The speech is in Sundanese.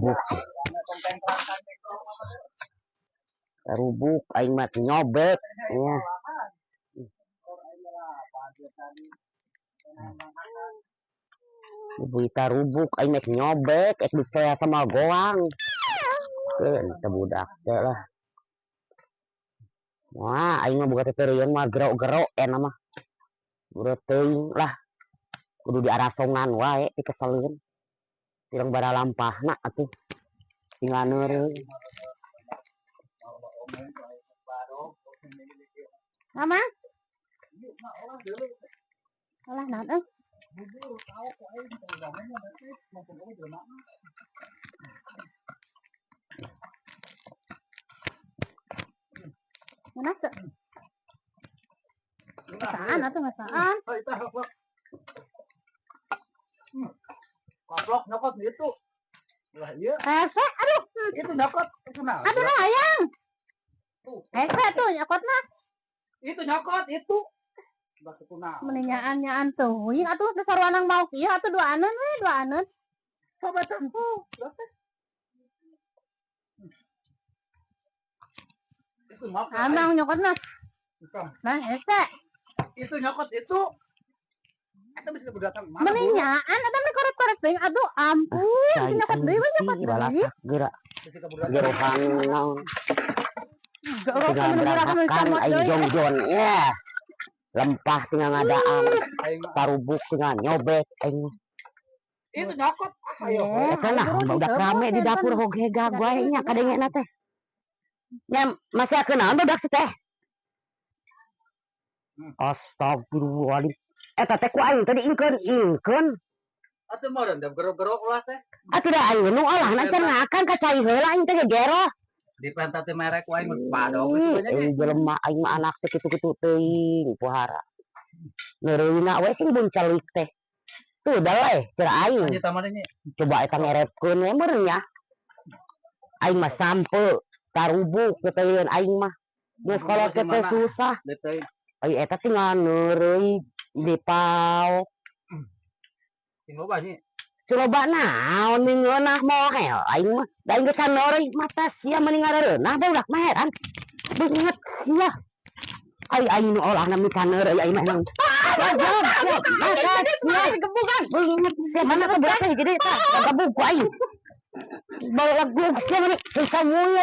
Tarubuk. Tarubuk aing mah nyobek ya. Bui tarubuk aing mah nyobek ek dicaya sama goang. Keun teh budak teh lah. Wah, aing mah boga teterian mah gero-gero ena mah. Gero teuing lah. Kudu diarasongan wae dikeseleun. Pirang bara lampahna atuh. Tinggal neureun. Mama. Olah naon euy? Mana tuh? Ngasaan atuh ngasaan. Koplok nyokot gitu. Lah iya. Hese, aduh. Itu nyokot, itu nah. Aduh hayang. Hese tuh nyokotna. Itu nyokot itu. Mending nyaan-nyaan teuing atuh teu saruanang mau kieu atuh duaaneun we duaaneun. Coba tuh. Itu nyokot. Amang nyokotna. Nah, hese. Itu nyokot itu. Eta bisa berdatang mana? Mending nyaan eta mah korek-korek teuing aduh ampun. Cai Nyokot deui we nyokot deui. Geura. Gerohan naon. Tinggal berantakan aing jongjon ya. Lempah tinggal ngadaan, tarubuk tinggal nyobek aing. Itu nyokot. Ayo. Eta lah udah rame di dapur hogega wae nya kadengena teh. Nya masih kenaon budak si teh. Astagfirullahaladzim. Eta teh ku aing tadi ingkeun. Atuh meureun da gero-gero ulah teh. Atuh da aing nu olah can ngakan ka cai heula aing teh gegero. Di penta teh merek ku aing mah padong kitu nya. Euy jelema aing mah anak teh kitu-kitu teuing pohara. Neureuna we sing buncelik teh. Tuh dah we cenah aing. Coba eta ngerepkeun we meureun nya. Aing mah sampe tarubuk teuing aing mah. Geus kolot teh susah. Ai eta tinggal neureui di paok. Sing loba nya. Coba naon mingeunah moel aing mah. Da aing geus neureui mata sia mending ngareunah budak mah heran. Beungeut sia. Ai aing nu olahna mika neureui aing mah emang. Mata sia. Beungeut sia mana teh budak teh jadi tah gebuk ku aing. Bawa lagu sia mah susah muyut.